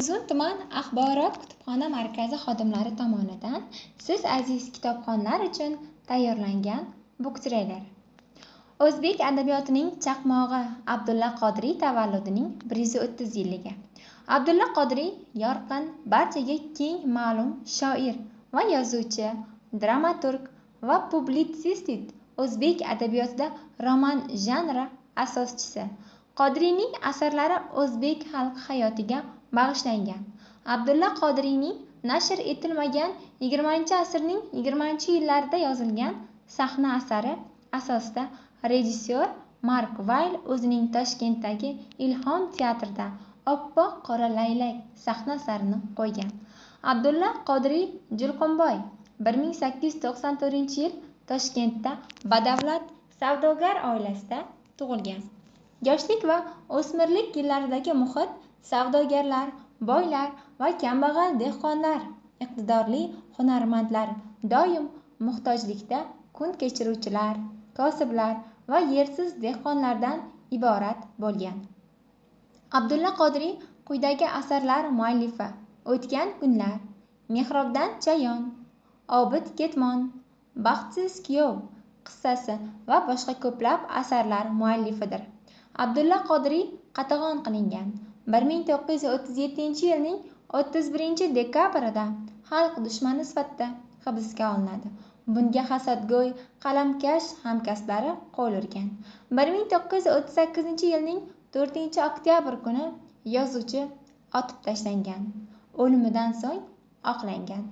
Uzun tuman axborot kutubxona markazi xodimlari tomonidan siz aziz kitobxonlar uchun tayyorlangan buktreyler. O'zbek adabiyotining chaqmog'i Abdulla Qodiriy tavalludining 130 yilligi. Abdulla Qodiriy yorqin, barchaga keng ma'lum shoir va yozuvchi, dramaturg va publitsist, o'zbek adabiyotida roman janri asoschisi. Qodiriyning asarlari o'zbek xalqi hayotiga bag'ishlangan. Abdulla Qodiriyning nashr etilmagan 20-asrning 20-yillarida yozilgan sahna asari asosida rejissyor Mark Vayl o'zining Toshkentdagi Ilhom teatrida Oppoq qora laylak sahna asarini qo'ygan. Abdulla Qodiriy Julqumboy 1894-yil Toshkentda badavlat savdogar oilasida tug'ilgan. Yoshlik va o'smirlik yillaridagi muhit savdogarlar, boylar va kambag'al dehqonlar, iqtidorli hunarmandlar, doim muhtojlikda kun kechiruvchilar, kosiblar va yersiz dehqonlardan iborat bo'lgan. Abdulla Qodiriy quyidagi asarlar muallifi: O'tgan kunlar, Mehrobdan chayon, Obid ketmon, Baxtsiz kuyov qissasi va boshqa ko'plab asarlar muallifidir. Abdulla Qodiriy qatag'on qilingan. 1937-yilning 31 dekabrida xalq dushmani sifatida hibsga olinadi. Bunga hasadgo'y qalamkash hamkasblari qo'l urgan. 1938-yilning 4 oktyabr kuni yozuvchi otib tashlangan. O'limidan so'ng oqlangan.